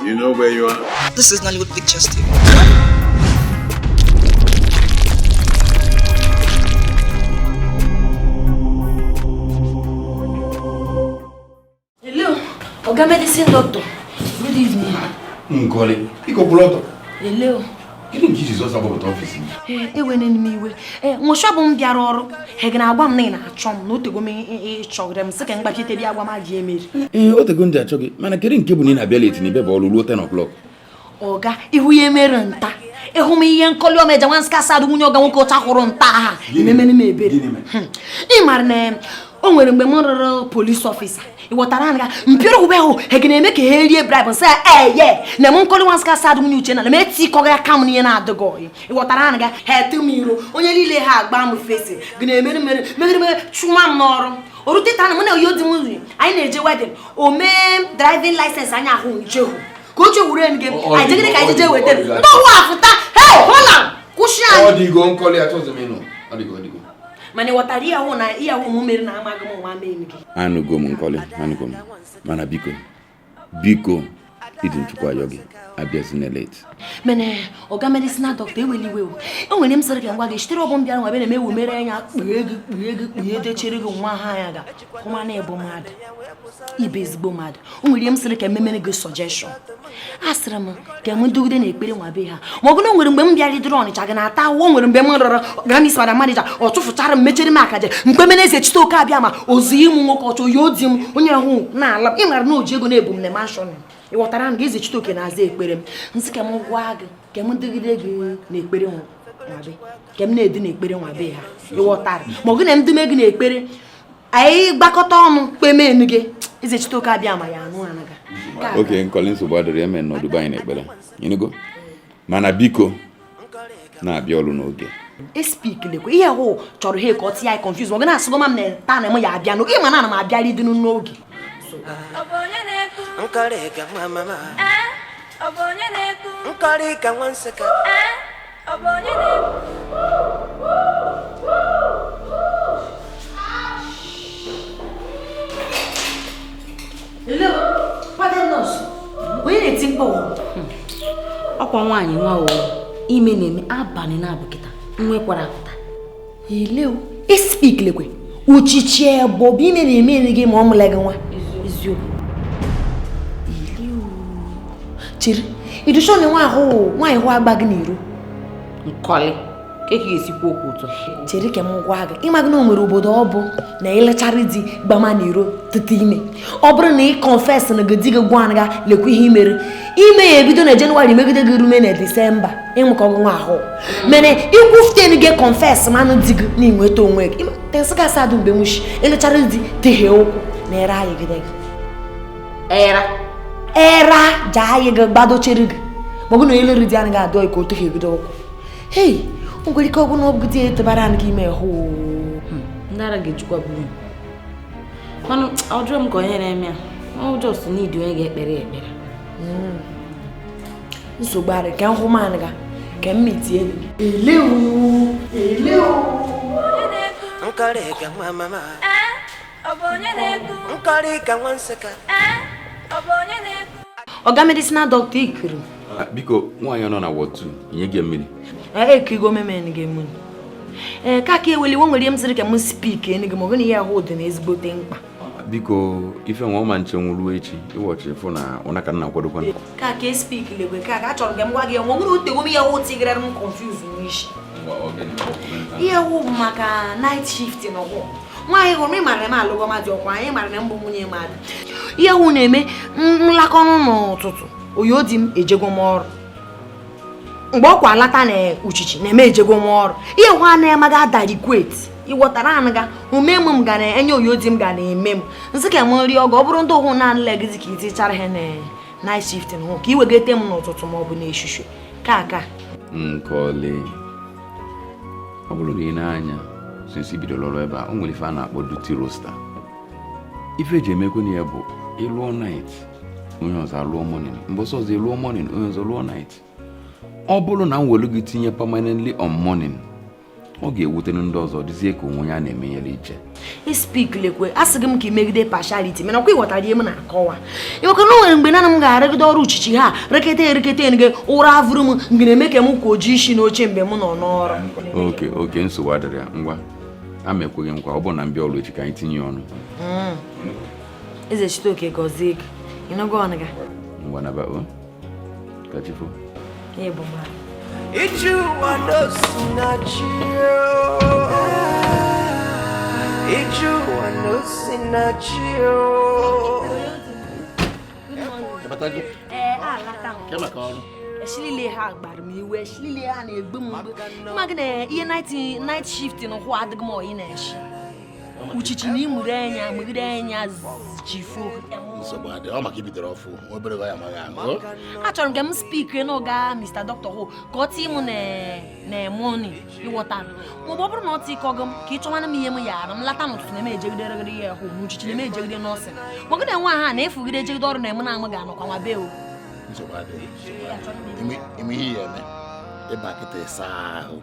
You know where you are? This is Nollywood Pictures TV. Hello, Oga Medicine Doctor. Good evening. Nkọli, ịkọkwụrụ ọtọ. Hello. Gịnị nke iji zọsa gbapụta ọfịs m? Ee, ewene m iwe. Ee, nwụsọ bụ m bịara ọrụ. Ha gị na-agwa m na ị na-achọ m na otego m ịchọgịrị m sị ka m gbachite bịa gwa m aji emeri. Ee, otego ndị achọ gị, mana kedu nke bụ na ị na-abịa late na ịbịa bụ ọrụ ruo 10 o'clock? Ọga, ihu ya emere nta. Ịhụ m ihe nkọli omeja nwa nsị asadụ nwunye ọga nwoke ọcha hụrụ nta ha. Ememere m ebere. Ị mara na o nwere mgbe m rụrụ polis ọfisa. Ị ghọtara nga mpịrị ube hụ ha gị na-eme ka ha rie bribe nsị eye na m nkọli nwa nsị asadụ nwunye uche na m etikọghị aka m n'ihe na-adịghị oyi. Ị ghọtara nga ha ete m iro onye niile ha agba m fesi gị na-emere mere megere mere chụma m n'ọrụ. O rute taa na mụ na oyi di m nri anyị na-eje wedin o mee driving license anyị ahụ njehu ka oche wuru enu gị anyị jegide ka anyị jeje wetara ndị ọwụ afụta hei hola kwụsị anyị. Ọ dịgo Nkọli, achọghịzi m ịnụ. Ọ dịgo, ọ dịgo. Mana ị ghọtara ihe ahụ na ihe ahụ m mere na amaghị m nwa mee gị. Anụgo m Nkọli, anụgo m. Mana biko, biko, ịdị nchukwu ayọ gị, abịazina late. Mana ọga medicinal doctor eweli iwe o. O nwere m sịrị ka ngwa gị sitere ọbụ m bịara nwa bịa na-eme ewu mere anya kpughe gị kpughe gị kpughe dechere gị nwa ha anya ga hụma na ịbụ mmadụ ibe ezigbo mmadụ. O nwere ihe m sịrị ka ememere gị suggestion. A sịrị m ka m dugide na ekpere nwa be ha ma ọ bụ na o nwere mgbe m bịara iduru Ọnịcha gị na-ata ahụhụ. O nwere mgbe m rọrọ gara isi mara manija ọ tụfụchara m mechere m akaje mgbe mere eze chite oke abịa ma ozu ịmụ nwoke ọchọ ya odi m onye ahụ na-ala ị mara na o ji ego na-ebu m na manshọn. Ị ghọtara m ga eze chite oke na-aza ekpere m nsị ka m gwa gị ka m dugide gị na ekpere nwa be ka m na-edu na ekpere nwa be ha. Ị ghọtara ma ọ gị na ndume gị na ekpere anyị gbakọta ọnụ kpemenu gị eze chite oke abịa ma ya anụ anaga. Oke Nkọli, nsogbu adịrị eme n'ọdụbe anyị n'ekpere. Ịnụgo? Mana biko na-abịa ọrụ n'oge. Espik lekwe ihe ahụ chọrọ ha ka ọ tinye anyị confuse ma ọ gị na-asịgo ma m na taa na m ya abịa n'oge ma na ana m abịa ridinu n'oge. Nkọli ka nwa mama. Ọ bụ onye na-ekwu? Nkọli ka nwa Nsụka. Ọ bụ onye na-ekwu? Hello, Father nurse. Onye na-eti mkpu? Ọkwa nwaanyị nwa o ime na-eme abalị na-abụ kịta nwekwara apụta. Hello, espik lekwe uchichi ebe ọ bụ ime na-eme gị ma ọ mụla gị nwa. Eziokwu. Hello. Chere, idushon nwa ahụ nwaanyị hụ agba gị n'iro. Nkọli, ka ị ga-esikwa okwu ụtọ. Chere ka m gwa gị, ịma gị na o nwere obodo ọ bụ na ịlechara di gbama n'iro tete ime. Ọ bụrụ na ị confess na gị di gị gwa gị lekwa ihe imere ime ya ebido na Jenụwarị megide gị rume na Disemba ịmụkọ gị nwa ahụ. Mana ikwufute gị confess manụ di gị na ịnweta onwe gị. Tesịgasị adụ mgbe nwuchi ịlechara di tehie ụkwụ na ere anyị gị gị. Era. Era ja anyị gị gbadochere gị. Ma ọ bụ na elere di anaghị adọ ka o tehiegide ụkwụ. Hei, o nwere ike ọ bụ na ọ bụ di etebara anyị gị ime hụ. Ndị ara ga-ejikwa buru. Mana ọ jụrụ m ka onye na-eme ya. Ọ just need onye ga-ekpere ekpere. Nsogbu adị ka m hụ manụ ga ka m metie gị. Eleu, eleu. Nkọli ka nwa mama. Ọ bụ onye na-ekwu? Nkọli ka nwa Nsụka. Ọ bụ onye na-ekwu? Ọga medicinal doctor ikiri. Biko, nwaanyị nọ na ward 2, nye gị mmiri. Ee, ekirigo meme gị mmiri. Ee, ka ka eweli o nwere ihe m sịrị ka m spik enu gị ma ọ bụ na ihe ahụ dị na ezigbote mkpa. Biko, ife nwa ọma nche nwụrụ echi, ịwọchi fụ na ụna ka nna kwadokwa. Ka ka espik lekwe ka ka achọrọ ka m gwa gị nwa nwere otego m ihe ahụ tigara m confuse n'isi. Ihe ahụ bụ maka night shift na ọgwụ. Nwaanyị hụrụ m ịmara na m alụgo mmadụ ọkwa anyị mara na mbụ nwunye mmadụ. Ihe ahụ na-eme nlakọnụ n'ụtụtụ oyo di m ejego m ọrụ. Mgbe ọkwa alata na uchichi na-eme ejego m ọrụ. Ihe hụ a na-emaga adarikwet. Ịghọtara anaga ume m ga na-enye oyo di m ga na-eme m. Nsị ka m rie ọgụ ọ bụrụ ndị ohụ na-anụle gị ka itichara ha na night shift hụ ka iwegete m n'ụtụtụ ma ọ bụ n'eshushu. Ka ka. Nkọli, ọ bụrụ na ị na-anya since i bidoro ọrụ ebe a, o nwere ife a na-akpọ duty roster. Ife eji emekwe na ya bụ ịlụọ night, onye ọzọ alụọ morning. Mgbe ọsọ ọzọ ịlụọ morning, onye ọzọ lụọ night. Ọ bụrụ na m welu gị tinye permanently on morning, Ọ ga-ewutere ndị ọzọ, dịzie ka onwe onye a na-emenyere iche. Ispik lekwe, asị gị m ka imegide partiality, mana ọkwa ịghọtara ihe m na-akọwa. Ịnwekwa na o nwere mgbe naanị m ga-arịgide ọrụ uchichi ha rekete erekete nge ụra avụrụ m mgbe na-eme ka m kwoji isi n'oche mgbe m nọ n'ọrụ. Oke nsogbu adịrị ya. Ngwa, ama ekweghị nkwa, ọ bụrụ na m bịa ọrụ echi ka anyị tinye ya ọnụ. Eze Chitoke gọzie gị. Ịnụgo ọnụ gị? Ngwa, naba o, ka chi fo. Ịbụ mmadụ. Iju wa no sinachi, Iju wa no sinachi. Ee, alata m. Eshilile ha gbara m iwe, eshilile ha na-egbu m mgbu. Mma gị na ihe night shift n'ụkwụ adịghị m oyi na-eshi. Uchichi na imure anya, mugide anya chifo. Nsogbu adị ọ maka ibidoro ọfụ obere ya amaghị ahụ. Achọrọ m ka m speak n'oga Mr. Doctor Ho ka ọ tii m na money ịghọtara. Maọbụ ọ bụrụ na ọ tikọgụ m ka ị chọwana m ihe m yara m lata n'ụtụtụ na-eme ejegide ihe hụ na uchichi na-eme ejegide nọọsịn. Ma gị na nwa ha na-efugide ejegide ọrụ na emu na amụ ga-anọkwa nwa be o. Nsogbu adị. Ime ihe ya eme ịba kịta ịsa ahụ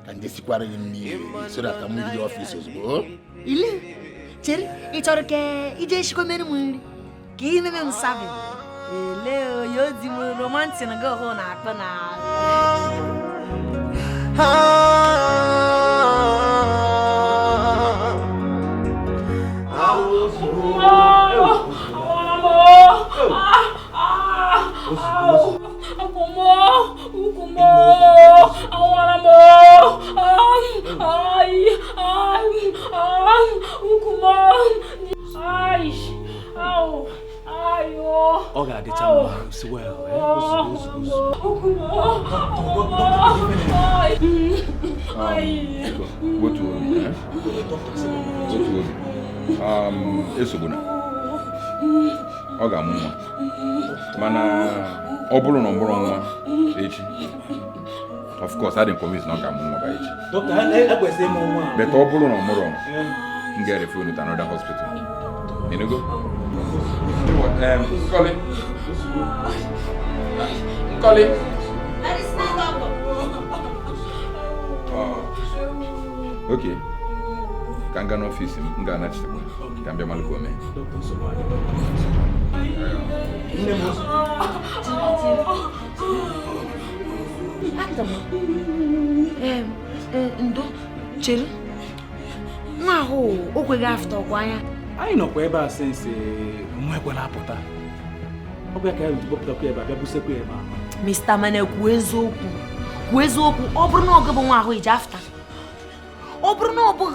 ka ndị sikwara gị mmiri so that ka m bido ọfịs ozugbo. Ile chere, ị chọrọ ka ije shikomere m nri ka ị meme m savi. Ele oyo di m romantic gị hụ na akpọ na Ọ ga-adịcha mma swell. Otu obi, otu obi. Esogbuna, ọ ga-amụ nwa, mana ọ bụrụ na ọ mụrụ nwa echi, of course adị m convinced na ọ ga-amụ nwa by echi. But ọ bụrụ na ọ mụrụ, m ga-erefe unu to another hospital. Enugo? Nkọli. Nkọli. Okay. Ka m gaa n'ọfịs m, m ga-anachitekwa ka m bịa malụ ka o mee. Ndo, chere. Nwa ahụ o kweghị afta ọkwa anya. Anyị nọkwa ebe a since nwa ekwela apụta. Ọ bụ ya ka ya kpọpụtakwa ebe a bịa busekwa ebe a. Mr. Mane, kwuo eziokwu. Kwuo eziokwu, ọ bụrụ na ọ gị bụ nwa ahụ iji afta. Ọ bụrụ na ọ bụ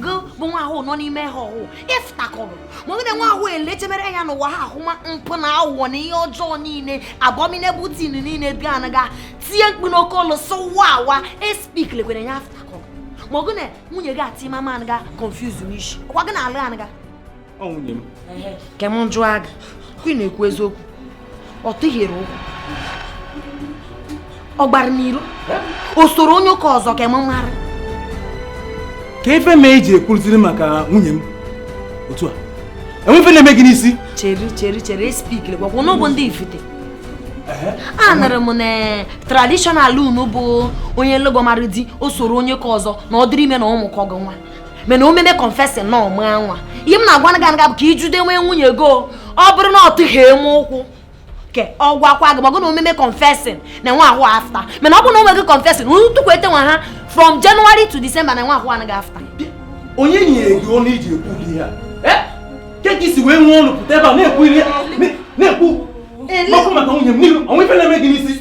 gị bụ nwa ahụ nọ n'ime ha ọhụụ, ịftakọrọ. Ma gị na nwa ahụ elechemere ya n'ụwa ha ahụma mpụ na aghụghọ na ihe ọjọọ niile, abominable thing niile dị anaga tie mkpu n'oke olu sụwa awa, espik lekwere ya aftakọrọ. Ma ọ gị na nwunye gị ati mama anaga confuse n'isi. Ọkwa gị na-alụ anaga? Ọ nwunye m. Ka m jụọ gị, kwụ na-ekwu eziokwu. Ọ tụghere ụkwụ. Ọ gbara n'iro. O soro onye ụka ọzọ ka m mara. Ka ife mee iji ekwurịtịrị maka nwunye m otu a? Enwe ife na-eme gị n'isi? Chere chere chere, espik lekwa n'ụbụ ndị ifite. Anara m na traditional unu bụ onye lụgọmara di o soro onye ka ọzọ na ọ dịrị ime na ụmụ kọgụ nwa. Mana o meme confessing na ọmụ nwa. Ihe m na-agwa gị anaga bụ ka ijude nwee nwunye go. Ọ bụrụ na ọ tụghee m ụkwụ ke ọ gwakwa gị ma ọ bụ na omeme confessing na nwa ahụ after. Mana ọ bụ na o nweghị confessing, unu tụkwete nwa ha from January to December na nwa ahụ anaghị after. Onye nyere gị ọnụ iji ekwu gị ihe a? Ke ka isi wee nwee ọnụ pụta ebe a na-ekwu ihe na-ekwu okwu maka nwunye m n'ihu onwe ife na-eme gị n'isi?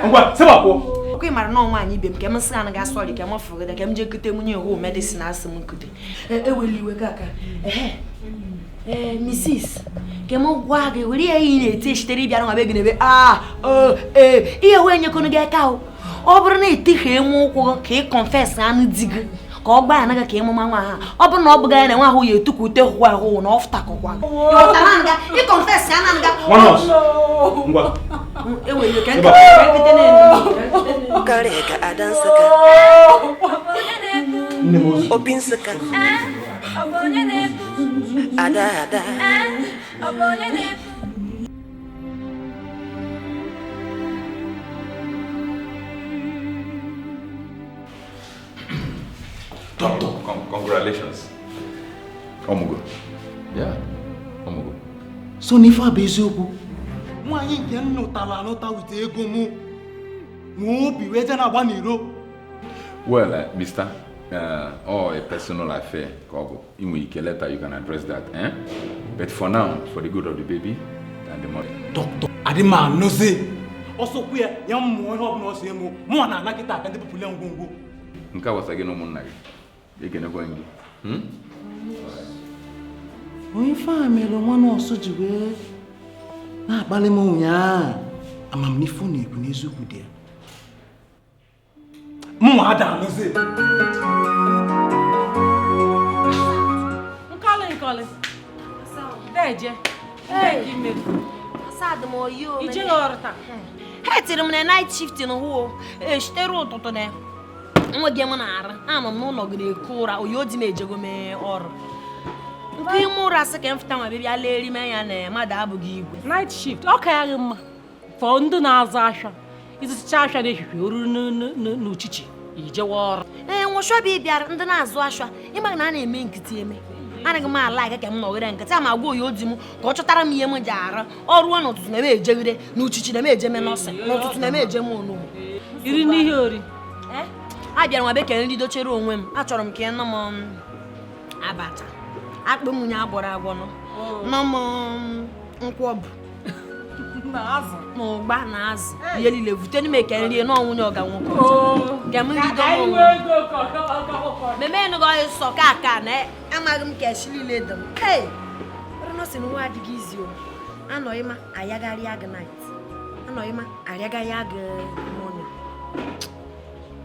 Ngwa, sewapụ. Ọkwa ị mara na nwaanyị ibe m ka m sị anaghị asọrị ka m fụgide ka m jee kute nwunye hụ medicine asị m kute. Eweli iwe ka aka. Mrs. ka m gwa gị were ihe ị na-eti esitere ịbịara nwa be gị n'ebe a ihe hụ enyekọnụ gị aka o. Ọ bụrụ na etighị enwe ụkwụ ka ị confess anụ di gị ka ọ gbaa anaghị ka ịmụma nwa ha. Ọ bụrụ na ọ bụga ya na nwa ahụ ya etukwute hụ ahụ na ọ fụtakọkwa. Ịghọtara nga ị confess anụ nga. Ngwa. Eweli ka nkịtị na-enu. Nkarịka Ada Nsụka. Obi Nsụka. Ada Ada. Congratulations. Ọmụgo. Yeah, ọmụgo. So n'ife a bụ eziokwu, nwaanyị nke m nụtara anụta wite ego mụ nwee obi wee jee na-agba n'iro. Well, mister, all a personal affair, ka ọ bụ. Ị nwere ike later you can address that, eh? But for now, for the good of the baby and the mother. Dọkịta, adị m anụzi ọsọkwu ya ya mmụọ ihe ọbụla ọsọ emu mụnwa na-ana kịta aka ndị pụpụle ngwongwo. Nke a gbasa gị na ụmụnna gị. Ekenekwa gị. Onye ife a mere nwa nọọsụ ji wee na-akpali m ụnyaahụ, amamife ọ na-ekwu n'eziokwu dị ya. Mụnwa ada anụzi. Nkọli, Nkọli. Deje. Hey. Asad m oyi o. Ije ọrụ taa. Ha tiri m na night shift na hụ eshitere ụtụtụ na nwa gị m na-arụ anọ m n'ụlọ gị na-eku ụra oyi odi m ejego m ọrụ nke ime ụra sị ka m fụta nwa bịa lee ime ya na mmadụ abụghị igwe. Night shift ọ ka ya gị mma fọ ndị na-azụ ahịa ịzụcha ahịa n'ehihie o ruru n'uchichi ijewe ọrụ. Ee, nwụshọbịa ịbịara ndị na-azụ ahịa ịmaghị na a na-eme nkịtị eme anaghị m ala aka ka m nọgide nkịtị ama agwa oyi odi m ka ọ chọtara m ihe m ji arụ ọrụ n'ụtụtụ na m ejegide n'uchichi na m eje me nọọsị n'ụtụtụ na m eje m onugbu. Iri n'ihe ori. A bịara nwa bekee nri dochere onwe m, achọrọ m ka ị nụ m abacha akpụ m nye agwọrọ agwọ nụ nụ m nkwọbụ na azụ na ụgba na azụ ihe niile vutenu m eke nri na ọnwụnye ọga nwoke nke m nrido meme enugọ sọ ka aka na amaghị m ka esi niile dị m. Ee, ọrụ nọọsị nwa adịghị izi o. Anọghị m ayagharịa gị night, anọghị m arịagharịa gị morning.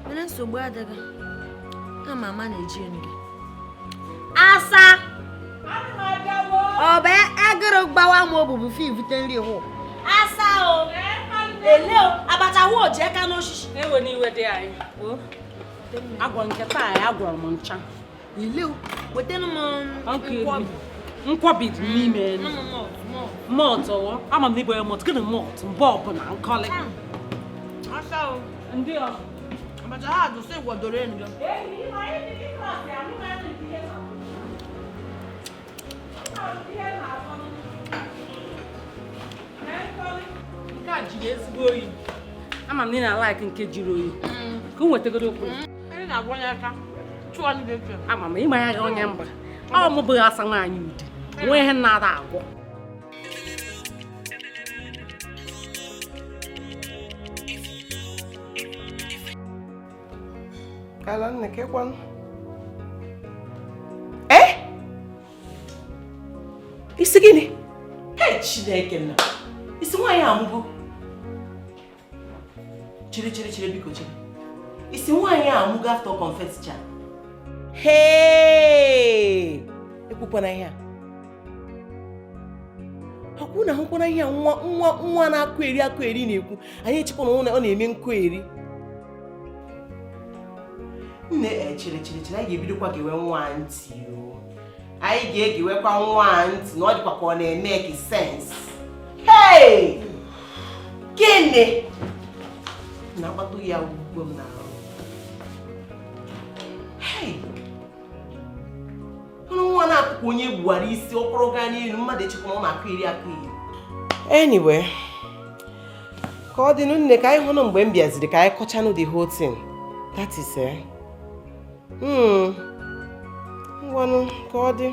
Mana nsogbu adịghị, ama ama na-eji enu gị. Asa ọ bụ agụrụ gbawa m obubu fi vute nri hụ. Asa o ele o abacha hụ oji aka n'osisi. Ewe n'iwe dị anyị. Agwọ nke taa ya agwọrọ m ncha. Ile o wetanu m nkwọbi. Nkwọbi dị n'ime elu. Mọlt ọwọ ama m na ịbụ ya mọlt gịnị mọlt mgbe ọbụla nkọlị. Asa o ndị ọ abacha ha jụsị gwadoro enu gị. Nke a jiri ezigbo oyi. Ama m na ị na-alaik nke jiri oyi. Ka m wetagoro okwu. Ama m ịma ya gị onye mba. Ọ mụ bụghị asa nwaanyị ude. Nwee ihe na-ada agwọ. Ala nne kekwanụ. Eh? Isi gịnị? Hei, Chineke nna. Isi nwaanyị amụgo. Chere chere chere biko chere. Isi nwaanyị amụgo after confess cha. Hey! Ekwukwana ihe a. Akwụ na ahụkwana ihe a nwa nwa nwa na-akụ eri akụ eri na-ekwu. Anyị echekwa na ọ na-eme nkụ eri. Nne chere chere chere anyị ga-ebidokwa gewe nwa ntị o. Anyị ga-egewekwa nwa ntị na ọ dịkwa ka ọ na-eme ka sense. Hey! Gịnị? Na-akpatụ ya ugbo m n'ahụ. Hey! Hụrụ nwa na-akụkọ onye gbuwara isi ọkpọrọ gaa n'elu mmadụ echekwa na ọ na-akụ eri akụ eri. Anyway, ka ọ dịnụ nne ka anyị hụnụ mgbe m bịaziri ka anyị kọchanụ the whole thing. That is eh. Ngwanụ ka ọ dị.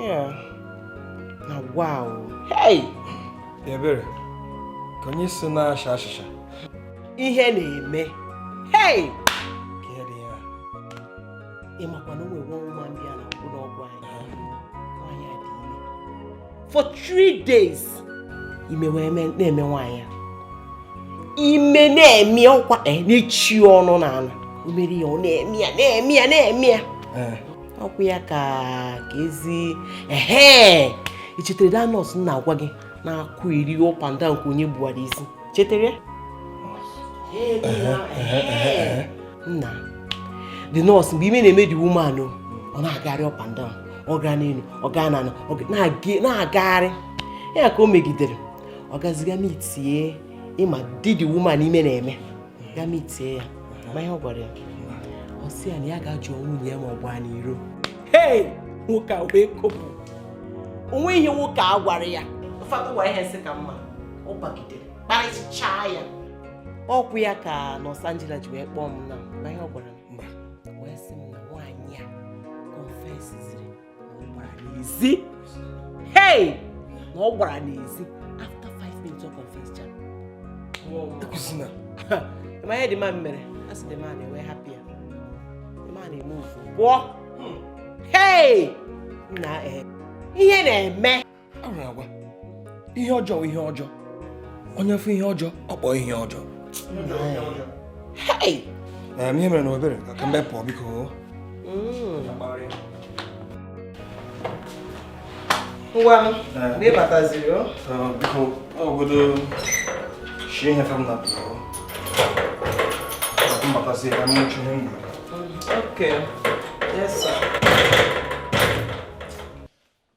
Yeah. Na wow. Hey! Ebere, ka onye si na-asha ashịsha. Ihe na-eme. Hey! Ka ihe dị ya. Ị makwa na o nwere nwa mbịa na ụlọ ọgwụ anyị. Nwaanyị a dị ime. For 3 days. Ime wee na-eme nwaanyị a. Ime na-eme ọkwa na-echi ọnụ n'ala. O mere ya ọ na-eme ya na-eme ya na-eme ya. Ọkwụ ya ka ezi ehe i chetara da nọọsụ na-agwa gị na-akụ eri up and down ka onye gbuwara isi. Chetara ya? Nna the nurse mgbe ime na-eme the woman o ọ na-agagharị up and down, ọ gaa n'elu ọ gaa n'ala, ọ na-agagharị ya ka o megidere ọ gaziga mitie ịma di the woman ime na-eme ga mitie ya ma ihe ọ gwara ya ọ Ọ sị ya na ya ga-ajụ nwunye ya ma ọ gbaa n'iro. Hey! Nwoke a wee kopụ. Onwe ihe nwoke a gwara ya. Ụfọdụ gwara ihe nsị ka mma. Ọ bagidere, kparịchaa ya. Ọkwụ ya ka Los Angeles ji wee kpọọ m na ma ihe ọ gwara m. Wee sị m na nwaanyị a confessiziri na ọ gbara n'ezi. Hey! Na ọ gbara n'ezi. After 5 minutes ọ confess cha. Ekwusina. Ma ihe the man mere, a sị the man enwe happy ya. The man emove pụọ. Hey! Na ihe na-eme. Arụrụ agwa. Ihe ọjọọ bụ ihe ọjọọ. Onye fụ ihe ọjọọ, ọ kpọọ ihe ọjọọ. Hey! Ihe mere na obere ka mbe pụọ biko. Ngwa, mgbe ị bataziri o. Biko, obodo shie ihe fam na pụọ. M batazie ka m nwụchu ihe m gburu. Okay. Yes, sir.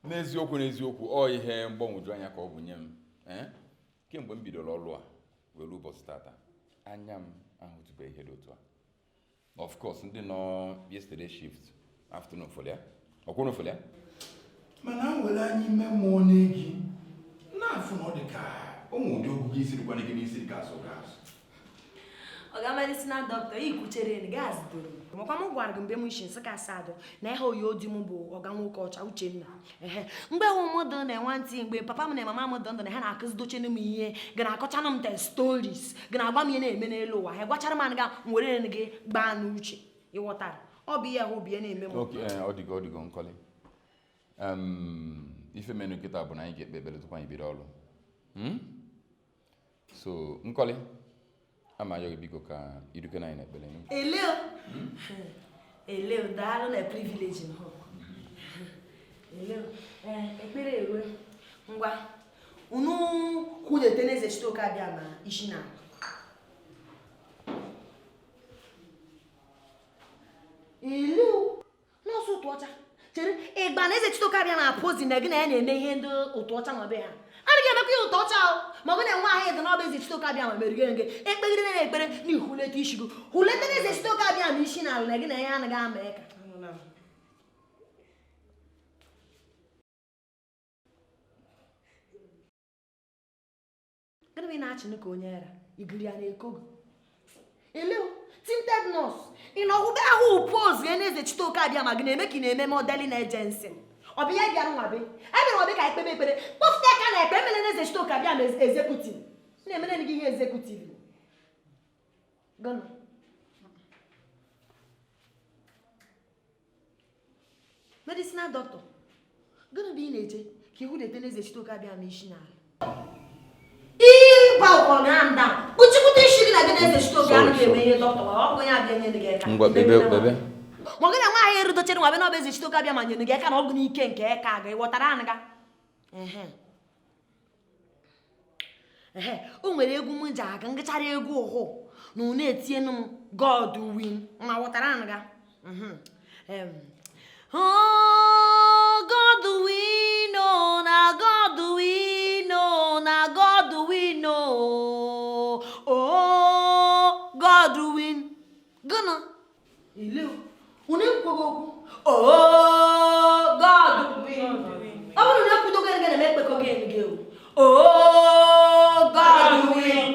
N'eziokwu, n'eziokwu, ọ ihe mgbanwoju anya ka ọ bụ nye m, eh? Kemgbe m bidoro ọrụ a were ụbọchị tata, anya m ahụtụbeghị ihe dị otu a. Of course, ndị nọ yesterday shift afternoon fọlịa ọkwụnụ fọlịa. Mana m were anya ime mmụọ n'egi na-afụ na ọ dị ka ụmụ ụdị ogugo isi dịkwana gị n'isi, dị ka azụ ga-azụ. Ọga medicinal doctor, ikwuchere gas doro makwa. M gwara gị mgbe m isi nsị ka asadụ na ihe oyi odi m bụ ọga nwoke ọcha Uchenna. Ehe, mgbe hụ m dị na nwantị, mgbe papa m na mama m dị ndụ, na ha na-akụzidochenu m ihe, ga na-akọchanụ m the stories, ga na-agwa m ihe na-eme n'elu ụwa. Ha gwachara m anaga m were gị gbaa n'uche, ịghọtara? Ọ bụ ihe ahụ bụ ihe na-eme m. Ok, ọ dịgo nkọli. Ife menu nkịta bụ na anyị ga-ekpe ekpere tupu anyị bido ọrụ. So Nkọli, ama ayọ gị biko ka irukene anyị n'ekpere. Eleo, eleo, daalụ na privilege m hụ. Eleo, ee, ekpere ewe. Ngwa, unu kwudete n'eze Chiteoke abịa ma isi na eleo nọọsụ ụtụ ọcha chere ịgba na eze Chiteoke abịa na pozi na gị na ya na-eme ihe ndị ụtụ ọcha nwa be ha anaghị emekwa ihe ụtọ ọcha o. Ma ọ bụ na nwa ahụ dị n'ọba eze Chiteoke abịa ma merigere gị ekpegide na ekpere na ihuleta isi gị, huleta na eze Chiteoke abịa ma isi na ala na gị na ya anaghị ama ịka. Gịnị bụ ị na-achị ka onye ara igiri ya na-eko gị? Eleo tinted nurse, ị na ọhụbe ahụ pose ya na eze Chiteoke abịa ma gị na-eme ka ị na-eme modeling agency. Ọ bụ ihe bịara nwa be anyị bịara nwa be ka anyị kpebe ekpere kpọfụta aka na ekpe emele na eze Chiteoke abịa ma executive na-emere gị ihe executive gịnị? Medicinal doctor, gịnị bụ ị na-eche ka ihu na-ete n'eze Chiteoke abịa ma isi n'ala ịba ụkọrọ na nda kpuchikwute isi gị na gị na eze Chiteoke anaghị eme ihe dọkịta ma ọ bụ onye abịa nye gị aka. Ngwa, bebe bebe. Ma ọ gị na nwaanyị erudochere nwa be n'ọba eze Chiteoke abịa ma nyere gị aka na ọ bụ n'ike nke eka ga ịghọtara anaga. Ehe ehe, o nwere egwu m ji aga ngachara egwu ụhụ na unu etienu m God win ma ghọtara anaga. Oh, God win, oh, na God win, oh, na God win, oh, oh, God win. Gịnị? Ile unu ekwughị okwu. Oh, God win. Ọ bụrụ na ekwudo gị na ekpekọ gị gị o. Oh, God win.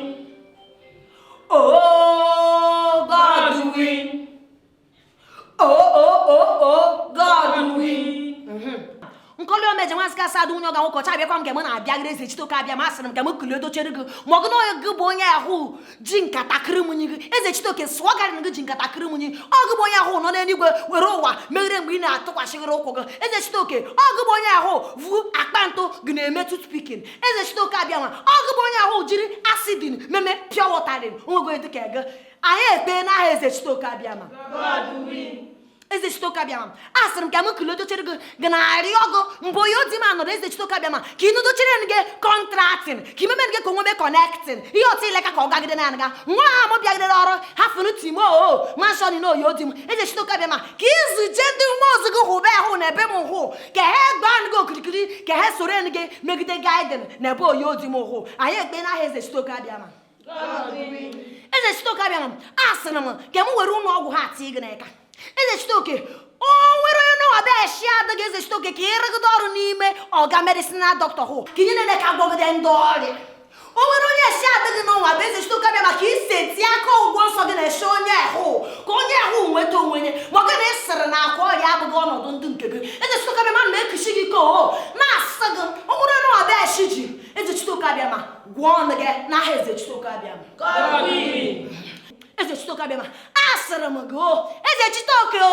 Oh, God win. Oh, oh, oh, oh, God win. Nkọli omeje nwa nsị kasị adụ nwunye ọga nwoke ọcha abịakwa m nke m na-abịagịrị eze Chiteoke abịa ma asịrị m ka m kulie dochere gị ma ọ gụ na onye gị bụ onye ahụ ji nkatakịrị munyi gị eze Chiteoke sụọ garị gị ji nkatakịrị munyi ọ gị bụ onye ahụ nọ n'eluigwe were ụwa meghere mgbe ị na-atụkwasịghịrị ụkwụ gị. Eze Chiteoke, ọ gị bụ onye ahụ vu akpa ntụ gị na-eme toothpicking. Eze Chiteoke abịa ma ọ gị bụ onye ahụ jiri acidin meme pure watering onwego dịka gị. Anyị ekpe n'aha eze Chiteoke abịa ma eze Chiteoke abịa ma asịrị m ka m kulie dochere gị gị na-arịọ gị mbụ onye odi m anọrọ eze Chiteoke abịa ma ka ị nudochere gị contracting ka imeme gị ka onweme connecting ihe otu ileka ka ọ gagide na ga nwa ha m bịagidere ọrụ hafụrụ timo o mansion na oyi odi m eze Chiteoke abịa ma ka izu jee ndị mmụọ ozi gị hụbe ahụ na ebe m hụ ka ha gbaa gị okirikiri ka ha soro gị megide gaiden na ebe oyi odi m hụ. Anyị ekpe n'aha eze Chiteoke abịa ma eze Chiteoke abịa ma asịrị m ka m were ụlọ ọgwụ ha tii gị n'aka. Eze Chitoke, o nwere onye n'ụwa be eshi adịghị. Eze Chitoke, ka ịrụgide ọrụ n'ime ọga medicinal doctor hụ ka inye na ka gwọgide ndị ọrịa. O nwere onye eshi adịghị n'ụwa bụ Eze Chitoke abịa maka iseti aka ụgwọ nsọ gị na-eshi onye ahụ ka onye ahụ nweta onwe ya, ma ọ gị na ịsịrị na akwa ọrịa abụghị ọnọdụ ndị nke gị. Eze Chitoke abịa ma na-ekuchi gị ka o na-asị gị, o nwere onye n'ụwa bụ eshi ji. Eze Chitoke abịa ma gwọọ ọnụ gị n'aha Eze Chitoke abịa ma. Eze Chitoke abịa ma asịrị m gị o Eze Chitoke o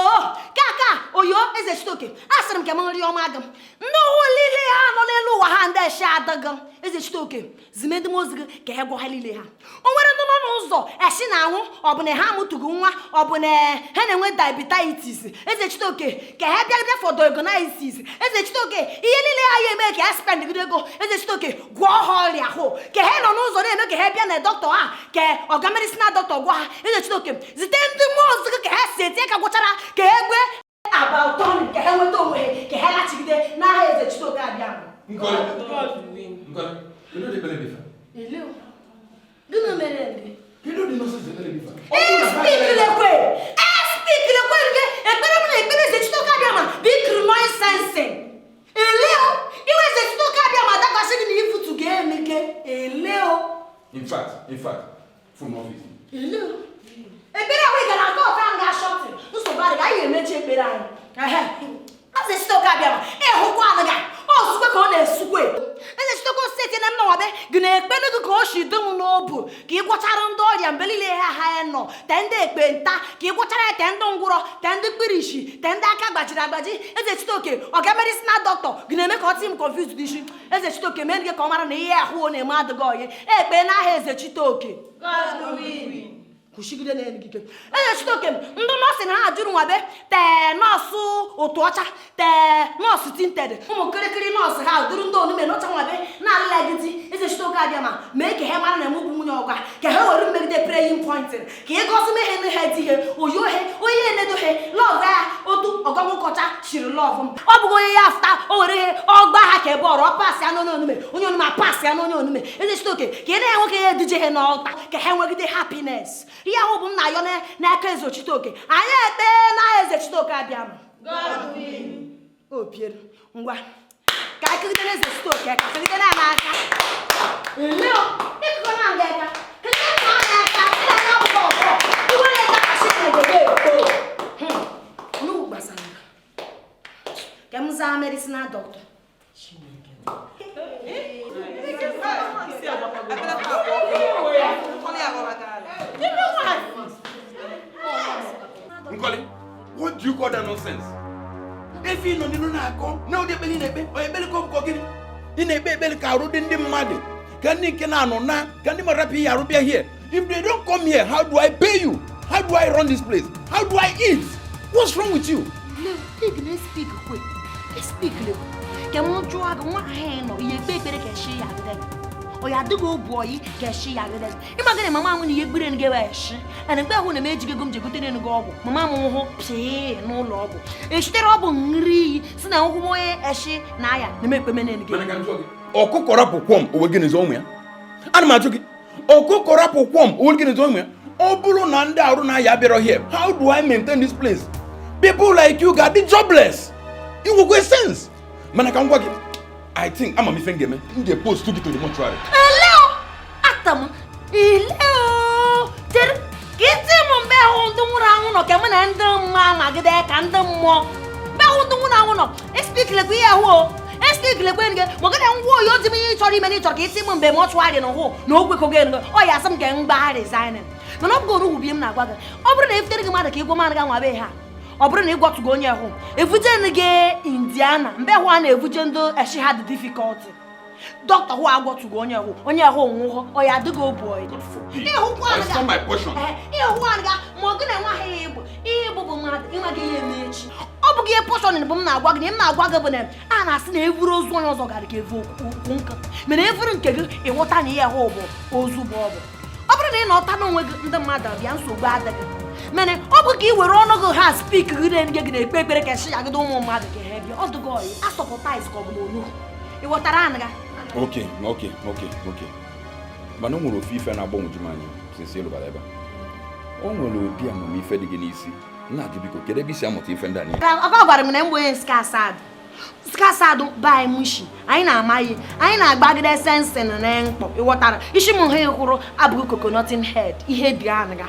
kaka oyo. Eze Chitoke, asịrị m ka m nri ọma gị, ndị ohu niile ha nọ n'elu ụwa ha ndị eshi adịghị. Eze Chitoke, zime ndị ozi gị ka ha gwọ ha niile ha. O nwere ndị nọ n'ụzọ eshi na anwụ, ọ bụ na ha amụtụghị nwa, ọ bụ na ha na-enwe diabetes. Eze Chitoke, ka ha bịagide for diagnosis. Eze Chitoke, ihe niile ha ya eme ka ha spend gide ego. Eze Chitoke, gwọọ ha ọrịa hụ ka ha nọ n'ụzọ na-eme ka ha bịa na dọkịta ha ka ọga medicinal doctor gwọ ha. Eze Chitoke, zite ndị mmụọ ozi gị ka ha si etinye ka gwọchara ka ha egbe about ka ha nweta onwe ha ka ha lachigide n'aha Eze Chitoke abịa. Nkọli, kedu ụdị ekpere dị ife? Gịnị mere gị? Kedu ụdị nonsense ekpere dị ife? Espikilekwe espikilekwe gị ekpere m na ekpere Eze Chitoke abịa ma bụ ikiri nonsense. Eleo iwe Eze Chitoke abịa ma dakwasị gị na ifutu ga-eme gị eleo. In fact, from office. Eleo ekpere ahụ ị gara aka ọta nga shọtị nsogbu adịghị, anyị emechi ekpere anyị. Eze Chitoke abịa ma ịhụkwa anụ gị osukwe ka ọ na-esukwe. Eze Chitoke, oseti na mma wabe gị na ekpere gị ka o si dị m n'obu ka ị gwọchara ndị ọrịa mgbe niile ha ha nọ te ndị ekpenta, ka ị gwọchara ya te ndị ngwụrọ, te ndị kpirishi, te ndị aka gbajiri agbaji. Eze Chitoke, ọga medicinal doctor gị na-eme ka ọ tị m confused n'isi. Eze Chitoke, mee gị ka ọ mara na ihe ahụ ọ na-eme adịghị oyi ekpe n'aha Eze Chitoke. Kwụsịgide na gị. Eze Chitoke, ndị nọọsụ na ha jụrụ nwabe tee nọọsụ ụtụ ọcha, tee nọọsụ tinted, ụmụ kịrịkịrị nọọsụ ha duru ndị onume n'ọcha nwabe na-alịlagidi. Eze Chitoke abịa ma mee ka ha mara na emegbu nwunye ọgwa ka ha were mmegide praying point ka ị gosi mehe na ha di ihe oyi ohe onye enedohe love ya otu ọgọnwụkọcha shiri love m. Ọ bụghị onye ya afụta o were ihe ọgba ha ka ebe ọrụ ọ pasị ya n'onye onume, onye onume apasị ya n'onye onume. Eze Chitoke, ka ị na-enwe nwoke ya eduje ha n'ọta ka ha nwegide happiness. Ihe ahụ bụ m na-ayọ n'aka Eze Chitoke. Anyị ekpe na Eze Chitoke abịa m o piere ngwa ka anyị kegide na Eze Chitoke ka kegide na n'aka eleo ịkụkọ na nga aka kegide na aka ị na-anya ọbụkọ ọbọ iwe na-ega kasị na ego eto onugbu gbasara ka m zaa medicinal doctor. Nkọli, what do you call that nonsense? Efi nọ n'ilu na-akọ na ụdị ekpere ị na-ekpe, ọ ekpere ka ọ bụ gịnị? Ị na-ekpe ekpere ka arụ dị ndị mmadụ, ka ndị nke na-anọ na ka ndị mmadụ rapụ ihe arụ bịa here. If they don't come here, how do I pay you? How do I run this place? How do I eat? What's wrong with you? Pig na-speak kwe speak le ka m jụọ gị, nwa ahụ nọ ihe ekpe ekpere ka eshi ya agide ọ ya adịghị obu oyi ka eshi ya agide ịma gịnị? Mama m na ihe gbere gị wee eshi ana mgbe ahụ na m ejighị ego m ji egotere gị ọgwụ. Mama m hụ pịị n'ụlọ ọgwụ eshitere ọ bụ nri iyi si na nhụhụ onye eshi na aya na m ekpemene gị. Mana ka m jụọ gị, ọkụkọ rapụ kwọm owe gịnị zụọ ụmụ ya? Ana m ajụ gị, ọkụkọ rapụ kwọm owe gịnị zụọ ụmụ ya? Ọ bụrụ na ndị arụ na-aya abịarọ here, how do I maintain this place? People like you ga-adị jobless. Inwekwe sense. Mana ka m gwa gị, I think ama m ife m ga-eme. M ga-epost gị to the mortuary. Eleo atam eleo tere ka iti m mgbe ahụ ndị nwụrụ anwụ nọ ka mụ na ndị mmụọ amagide ka ndị mmụọ mgbe ahụ ndị nwụrụ anwụ nọ espikilekwa ihe ahụ o espikilekwe nge ma gị na ngwa oyi ozi m ihe ị chọrọ ime na ị chọrọ ka iti m mgbe mortuary na hụ na ogwekọ gị ngo ọ ya asị m ka m gbaa resigning. Mana ọ bụgo orugwu bie m na-agwa gị, ọ bụrụ na efutere gị mmadụ ka ịgwọ mmadụ ga nwabe ha, ọ bụrụ na ị gwọtụgo onye hụ evuje gị Indiana mgbe hụ a na-evuje ndị eshi ha dị difficulty dọkịta hụ agwọtụgo onye hụ onye hụ nwụhụ ọ ya adịghị obu oyi. Ịhụkwa It's not my portion. Ịhụ aga ma ọ gị na enweghị ihe ịbụ ihe ịbụ bụ mmadụ ịmaghị ihe eme echi. Ọ bụghị ihe portion bụ m na-agwa gị na m na-agwa gị bụ na a na-asị na evuru ozu onye ọzọ gara ka evu okwu nka mana evuru nke gị ịghọta na ihe hụ bụ ozu bụ ọ bụ ọ bụrụ na ị nọta n'onwe gị ndị mmadụ bịa nsogbu adịghị mana ọ bụ ka ị were ọnụ gị ha speak gị na gị na-ekpe ekpere ka esi agide ụmụ mmadụ ka ha bịa ọ dịgị oyi asọpụtaiz ka ọ bụ na onu ị ghọtara anụ Okay, mana o nwere ofu ife na-agbanwoju m anya since ị lụbara ebe a. O nwere ụdị amamife dị gị n'isi. Na-ajụ biko, kedu ebe i si amụta ife ndị a niile? Ọkọ gwara m na mgbe onye Nsụka asadụ Nsụka asadụ be anyị mushi anyị na-ama ihe anyị na-agbagide sensin na mkpọ ịghọtara isi m ha ịhụrụ abụghị coconut head ihe dị anaga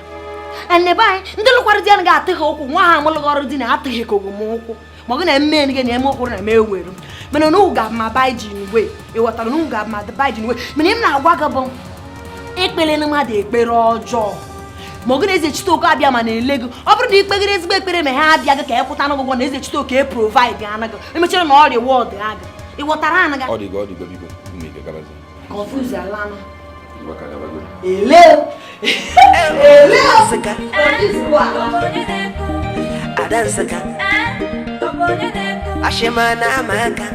ebe anyị ndị lụkwara di anaghị atịghị ụkwụ nwa ha amụlụghị ọrụ di na atịghị ka ogom ụkwụ ma ọ gị na mme gị na-eme ụkwụrụ na eme eweru mana na ụga ma baijin wee ịghọtara na ụga ma baijin wee mana m na-agwa gị bụ ekpere na mmadụ ekpere ọjọọ ma ọ gị na eze Chiteoke abịa ma na-ele gị ọ bụrụ na ikpegide ezigbo ekpere ma ha abịa gị ka ekwụta n'ụgwọ na eze Chiteoke e provide anaghị emechara na ọrịa wọd aga ịghọtara anaga Ọ dịgo, ọ dịgo, biko, ụmụ ike gabazi. Confuse alana. Ngwa ka gabago. Ele ele. Nsụka. Ada Nsụka. Ashima na ama aka.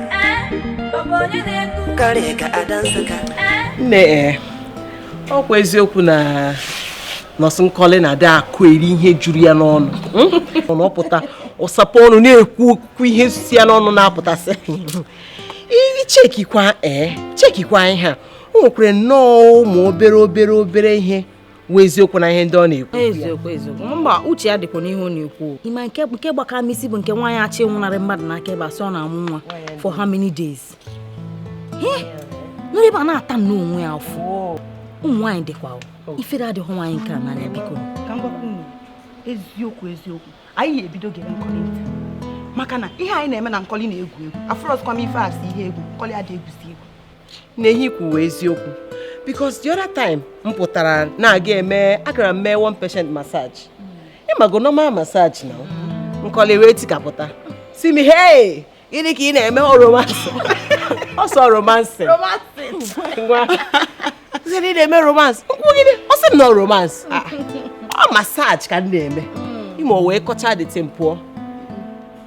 Karịa ka Ada Nsụka. Nne, ọkwa eziokwu na nọọsụ Nkọli na-ada akụ eri ihe juru ya n'ọnụ. Ọ pụta ụsapụ ọnụ na-ekwu okwu ihe si ya n'ọnụ na-apụtasị. Ichekikwa chekikwa ihe a o nwekwara nnọọ ụmụ obere obere obere ihe wụ eziokwu na ihe ndị ọ na-ekwu. Eziokwu eziokwu, mba uche ya dịkwa n'ihe ọ na-ekwu. Ime nke gbakara m isi bụ nke nwaanyị achọ ịnwụnarị mmadụ n'aka ebe asị ọ na-amụ nwa for how many days? Nụrụ ebe a na-ata nnọọ onwe ya afọ. Ụmụ nwaanyị dịkwa ifere adịghị nwaanyị nke a n'anya biko. Ka m gwakwa unu eziokwu eziokwu, anyị ga-ebido gere Nkọli ntị maka na ihe anyị na-eme na Nkọli na-egwu egwu afụrọzikwa m ife asị ihe egwu Nkọli adị egwusi egwu. Na ihe kwuwe eziokwu because the other time m pụtara na-aga eme agara m mee one patient massage ịmago normal massage na Nkọli wee tikapụta si m hey gịnị ka ị na-eme ọ romance ọsọ romance ngwa sị na ị na-eme romance nkwugide ọ sị m na romance ọ massage ka m na-eme ime o wee kọcha the thing pụọ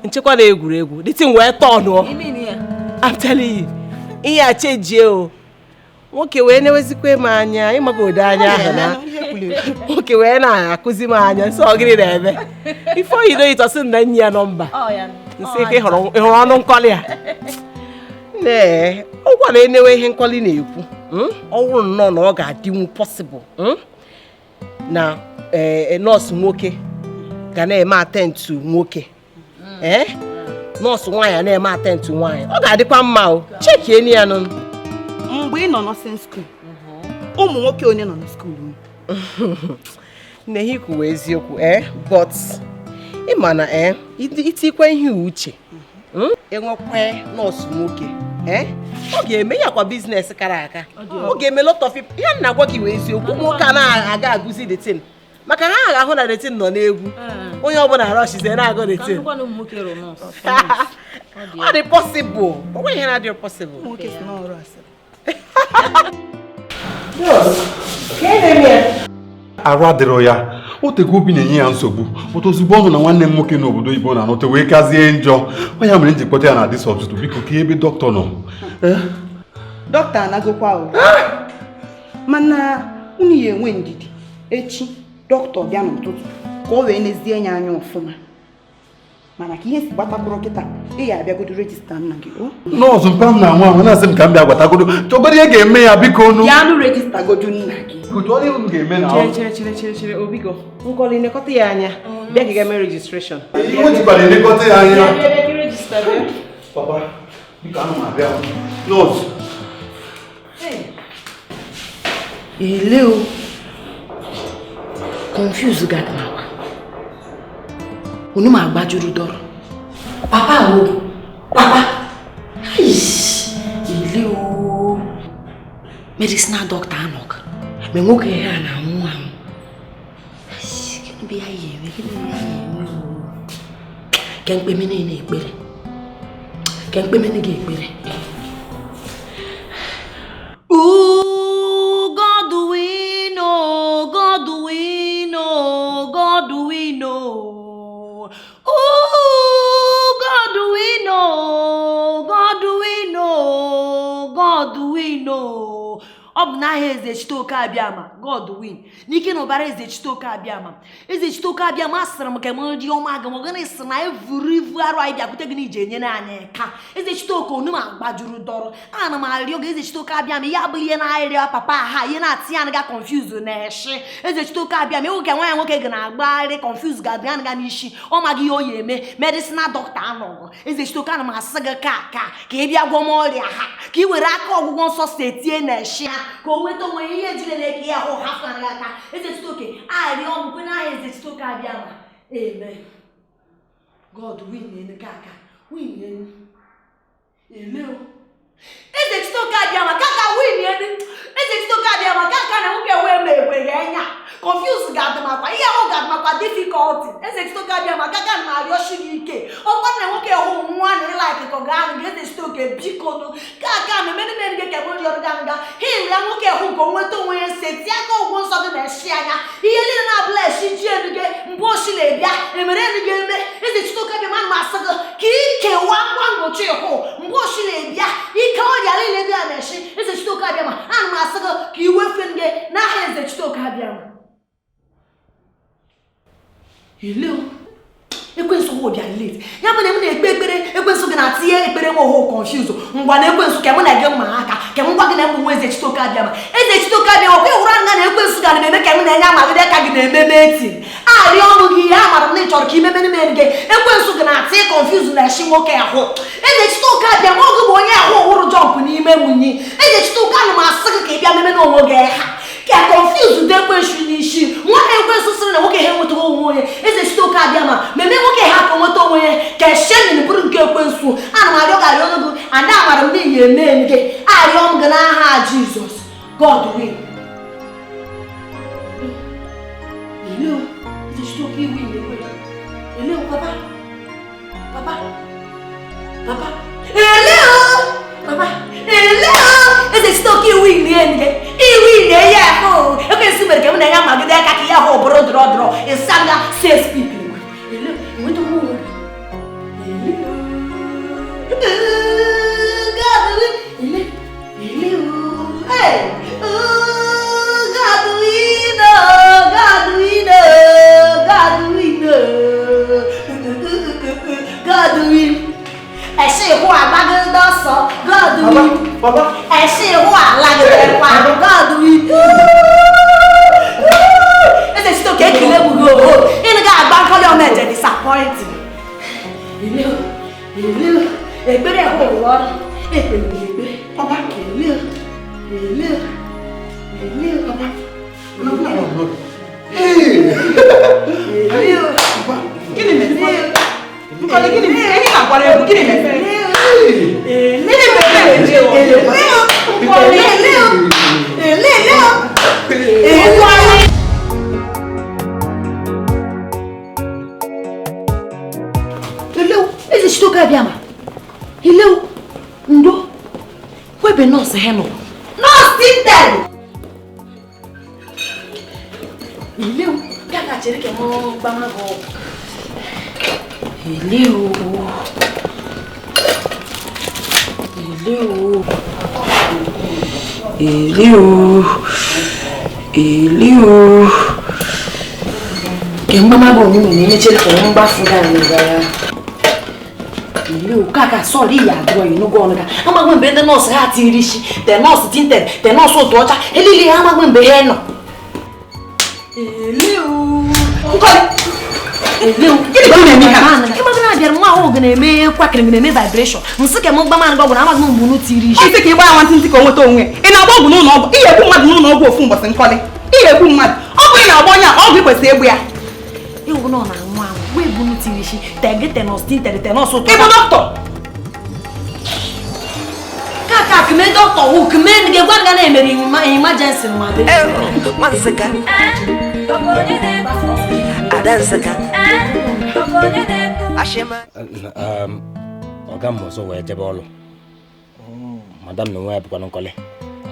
nchekwa na egwuregwu the thing wee tọnụọ. I'm telling you ihe a chenjie o nwoke wee na-ewezikwa m anya ịmaga odo anya ahụ na nwoke wee na-akụzi m anya nsọ ọ gịnị na-eme ife oyi doyi tọsị na nyi ya nọmba nsị ka ị hụrụ ọnụ Nkọli a nee ụgwọ na-enewe ihe Nkọli na-ekwu ọ wụrụ nnọọ na ọ ga-adịnwu possible na nọọsụ nwoke ga na-eme attend to nwoke nọọsụ nwaanyị na-eme attend to nwaanyị ọ ga-adịkwa mma o chekie ya nụ. Mgbe ị nọ nursing school ụmụ nwoke onye nọ na school unu? Nne ihe kwuwe eziokwu but ị ma na itikwa ihe uche enwekwa nọọsụ nwoke ọ ga-eme ya kwa business kara aka ọ ga-eme lot of ihe m na-agwa gị wee eziokwu ụmụ nwoke a na-aga agụzi the thing maka ha ga-ahụ na the thing nọ n'egwu onye ọbụla arọchizie na-agụ the thing. Ọ dị possible o nweghị ihe na-adịghị possible. Arụ adịrọ ya otego obi na-enye ya nsogbu ụtọ ozugbo ọnụ na nwanne m nwoke n'obodo oyibo na-anọte wee kazie njọ ọ ya mere m ji kpọta ya na dis hospital biko ka ebe dọkịta nọ. Dọkịta anagokwa o mana unu ya enwe ndidi echi dọkịta bịa n'ụtụtụ ka o wee nezie ya anya ọfụma mana ka ihe si gbatakwuru kịta ị ya abịagodo register nna gị o. Nọọsụ mpa m na-anwụ anwụ na-asị m ka m bịa gwatagodo chọgodo ihe ga-eme ya biko nu bịa nụ register godo nna gị. Chere chere chere chere obigo Nkọli nekọta ya anya bịa ka ga-eme registration. Ihe jikwara elekọta ya anya. Papa biko ana m abịa nọọsụ. Ele o confuse gak nawa unu ma agbajuru dọrọ papa o papa ele o medicinal doctor anọk ma nwoke ya na-anwụ anwụ. Gịnị bụ ya eme gịnị bụ ya eme o kemkpe mene na ekpere kemkpe mene ga-ekpere. Ooh, God we know, God we know, God we know. Ooh, God we know, God we know, God we know. Ọ Ọ bụ n'aha Eze Chiteoke Abịama, Godwin. N'ike na ụbara Eze Chiteoke Abịama. Eze Chiteoke Abịama asịrị m ka m rie ọma gị, ma ọ gịnị sị na evuru ivu arụ anyị bịakwute gị n'ije enyere anyị ka. Eze Chiteoke onu m agbajuru dọrọ. Ana m arịọ gị Eze Chiteoke Abịama, ihe abụghị ihe na-arịọ papa ha, ihe na-atị ya nga confuse na-eshi. Eze Chiteoke Abịama, ịhụ ka nwa ya nwoke gị na-agbagharị confuse ga-adị ya nga n'isi. Ọ maghị ihe o ya eme, medicinal doctor anọghị. Eze Chiteoke ana m asị gị ka ị bịa gwọ m ọrịa ha, ka ị were aka ọgwụgwọ nsọ setie na-eshi ha, ka o nweta onwe ya ihe ejirele ka ya hụ hafụ anaghị aka. Eze Chiteoke arịọ m kwe n'aha Eze Chiteoke Abịama. Amen. God win enu ka aka win enu. Ele o. Eze Chiteoke Abịama ka ka win enu. Eze Chiteoke Abịama ka ka na nwoke wee ma ekweghị anya. Confuse ga-adịmakwa ihe ahụ ga-adịmakwa difficulty. Eze Chiteoke Abịama ka ka na arịọchi gị ike. Ọkwa na nwoke hụ nwa na ịlaik ka ọ ga-anụ gị. Eze Chiteoke biko nụ ka aka na emere mere gị ka m rịọrọ gị nga. Hil ya nwoke hụ ka o nweta onwe ya seti aka ọgwụ nsọ gị na-eshi anya. Ihe niile na-abụla eshi ji elu gị mgbe oshi na-ebịa emere elu gị eme. Eze Chiteoke Abịama ana m asị gị ka ikewa ngwa mgbochi hụ mgbe oshi na-ebịa ike ọrịa niile dị a na-eshi. Eze Chiteoke Abịama ana m asị gị ka iwefe gị n'aha Eze Chiteoke Abịama. Hello. Ekwensu hụ bịa late. Ya bụ na m na-ekpe ekpere ekwensu gị na-atinye ekpere nwa ohu confuse. Ngwa na ekwensu ka mụ na gị mma aka ka m gwa gị na m bụ nwa Eze Chiteoke Abịama. Eze Chiteoke Abịama ọkwa ịhụrụ anya na ekwensu ga na-eme ka m na-enye amagide aka gị na-eme meeting. Arịọ ọnụ gị ihe amara m na ị chọrọ ka imeme n'ime gị. Ekwensu gị na-atinye confuse na-eshi nwoke ahụ. Eze Chiteoke Abịama ọgụ bụ onye ahụ hụrụ jọmpụ n'ime nwunye. Eze Chiteoke ana m asị gị ka ị bịa meme n'onwe gị ha. Ka confuse dị ekwensu n'isi. Nwa ekwensu sịrị na nwoke ha enwetaghị onwe onye. Eze Chiteoke Abịama meme nwoke ha ka nweta onwe ya ka shenin bụrụ nke ekwensu. Ana m arịọ gị arịọ gị ada amara m n'ihi eme gị. Arịọ m gị n'aha Jizọs. Godwin. Hello, Eze Chiteoke iwu imekwe. Hello, papa. Papa. Papa. Hello, papa. Hello, Eze Chiteoke iwu ime gị. Iwu ime ya ahụ. Ekwensu mere ka m na ya magide aka ka ya hụ bụrụ drọ drọ. Ịsanga se speak. Hello, nweta onwe gị. Godwin. Ẹ̀sìn ìhú àgbàgídọ́ sọ Godwin. Ẹ̀sìn ìhú àlágídẹ́ pa Godwin. Eze Chiteoke ekele gburu oho. Ịnụ ga-agba nkọli ọma eje disappointing. Ele ele ekpere ẹ̀hún ụwa ọrụ. Ekpere ekpere. Papa ele ele ele papa. Ele Gịnị mere? Nkọli gịnị mere? Ihe na-akwara egwu gịnị mere? Gịnị mere? Nkọli ele ele ele. Hello, Eze Chiteoke Abịama. Hello, ndo. Webe nọọsụ ha nọ. Nọọsụ tinted. Hello, bịa ka chere ka m gbama gị ọgwụ. Hello. Hello. Hello. Hello. Ka m gbama gị ọgwụ na emechere ka m gbafu gị anyị gara. Hello, kaka sorry ya adụọ yi n'ụgwọ ọnụ ga. Amaghị mgbe ndị nọọsụ ha tiri isi, te nọọsụ tinted, te nọọsụ otu ọcha, elili ha amaghị mgbe ha nọ. Hello. Nkọli. Hello. Gịnị ka ị na-eme ihe a? Ịmaghị na abịara nwa ahụ na-eme kwakịrị na-eme vibration. Nsị ka m gbama ngwa ọgwụ na amaghị m mgbe unu tiri isi. Isi ka ị gbaa ya nwantịntị ka o nweta onwe. Ị na-agba ọgwụ n'ụlọ ọgwụ. Ị ga-egbu mmadụ n'ụlọ ọgwụ ofu mbọsị Nkọli. Ị ga-egbu mmadụ. Ọgwụ ị na-agba onye a ọgwụ ị kwesịrị egbu ya. Ịhụ na ọ na-anwụ anwụ. Wee bụ unu tiri isi. Tege te nọọsụ tinted te nọọsụ otu Ị bụ dọkịta? Kaka kume dọkịta wụ kume gị gwa nga na-emere emergency nwa be. Nwa Nsụka. Ada Nsụka. Ọga m ọzọ wee jebe ọlụ. Madam na onwe ya bụkwa Nkọli.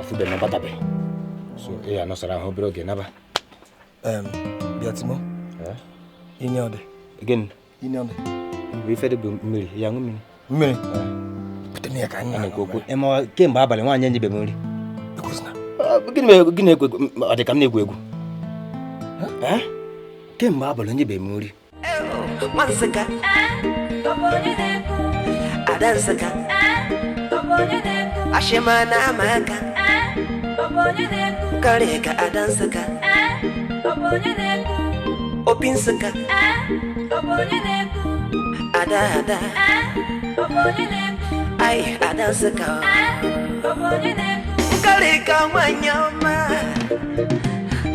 Afụbe na ọbatabe. So ị ya nọsara ahụ obere oge naba. Bịa Timo. Inye ọ dị. Gịnị? Inye ọ dị. Bụ ife dị bụ mmiri, ya ṅụ mmiri. Mmiri? Kemgbe abalị nwaanyị enyebeghị m nri. Gịnị na-egwu egwu? Ọ dị ka m na-egwu egwu? Kemgbe abalị onye be m nri. Nwa Nsụka, Ada Nsụka, Ashima na ama aka karịa ka Ada Nsụka, Opi Nsụka, Ada Ada, Ai Ada Nsụka, Nkalịka nwanyị ọma,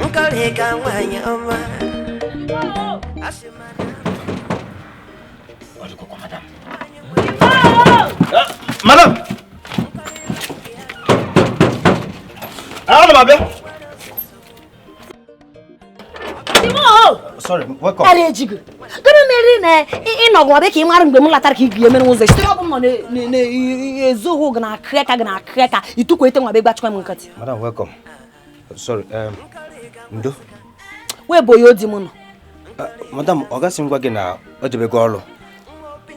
Nkalịka nwanyị ọma. Ashima na Madam! Ana m abịa. Sorry, welcome. Ara ejigo. Gịnị mere na ị nọgwa be ka ị mara mgbe m latara ka ị ga emere ụzọ sitere ọ bụ m nọ na-ezoghị gị na akịrịka gị na akịrịka ịtụkwa ete nwa be gbachikwa m nkịtị. Madam, welcome. Sorry, ndo. Wee bụ ya odi m nọ. Madam, ọ gasị ngwa gị na o jebego ọrụ.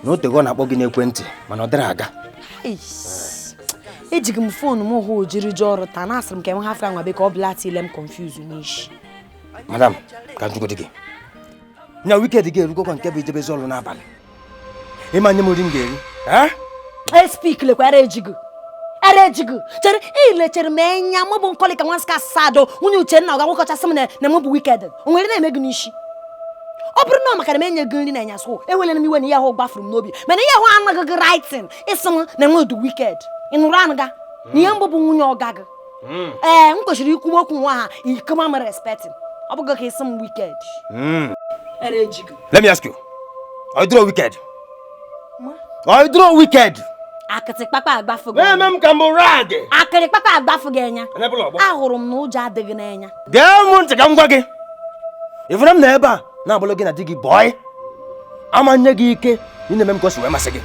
Na otego na-akpọ gị n'ekwentị mana ọ dịrị aga. Ejighị m foonu m hụ jiri jee ọrụ taa na asịrị m ka m hafere nwa be ka ọ bụla ile m confuse n'ishi. Madam, ka m jụgodi gị. Nya weekend gị erugokwa nke bụ ijebezi ọrụ n'abalị. Ịma nye m nri m ga-eri. E speak lekwa ara ejigo. Ara ejigo. Chere ilechere m enya mụ bụ Nkọlị ka nwa nsị asado nwunye Uchenna ọ ga-nwekọchasị m na mụ bụ weekend. O nwere na-eme gị n'ishi. Ọ bụrụ na ọ makara m enye gị nri na anyasụ ewelere m iwe na ihe ahụ gbafuru m n'obi mana ihe ahụ anaghị gị writing ịsị m na enwe du wicked. Ị nụrụ anụ ga na ihe mbụ bụ nwunye ọga gị. Ee, m kwesịrị ikwu okwu nwa ha ikoma m respecting. Ọ bụghị ka ịsị m wicked. Let me ask you. Are you wicked? Are you wicked? Akịtị kpakpa agbafu gị. Eme m ka m rag. Akịrị kpakpa agbafu gị enya. Ahụrụ m na ụjọ adịghị n'enya. Gee m ntị ka m gwa gị. Ịfụna m na ebe a na-agbalo gị na di gị boy. Ama nye gị ike ị na-eme m ka o si wee masị gị.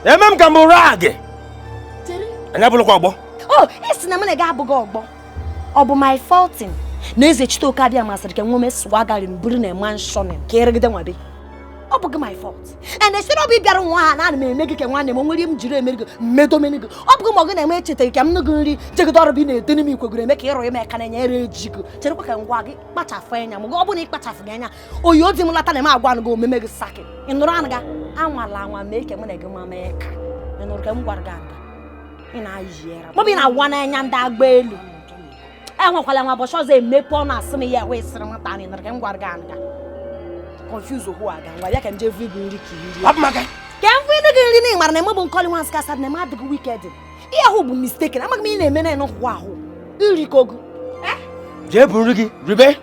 Eme m ka m rag. Anya bụlụkwa ọgbọ. Oh, esi na m na gị abụghị ọgbọ. Ọ bụ my faulting. Na eze Chitoke abịa masịrị ka nwe m swagarin buru na mansion ka erigide nwa be. Ọ bụghị my fault. And esi na ọ bụ ịbịara nwa ha na ana m eme gị ka nwanne m nwere m jiri emeri gị mmedomene gị. Ọ bụghị ma ọ gị na-eme echetaghị ka m nụ gị nri jegide ọrụ bụ ị na-ede n'ime ikwegoro eme ka ịrụ ime ka na-enye ere eji gị. Cherekwa ka ngwa gị kpachafụ anya m ọ bụ na ị kpachafụ gị anya oyi odi m lata na m agwa gị omeme gị saki. Ị nụrụ anụ ga anwala anwa mee ka mụ na gị ma mee ka ị nụrụ ka m gwara gị aga ị na-ayị era maọbụ ị na-agwa n'anya ndị agba elu enwekwala nwa ụbọchị ọzọ emepe ọnụ asị m ya wee sịrị nwata anyị nụrụ ka m gwara gị anụ ga confuse hụ aga ngwa bịa ka m jee vu gị nri ka iri ka m vu gị nri na ị mara na eme bụ Nkọlị nwa nsị asad na eme adịghị wicked. Ihe ahụ bụ mistake na amaghị m ị na-eme na ịnụhụ ahụ irikogo. Jee bụ nri gị ribe.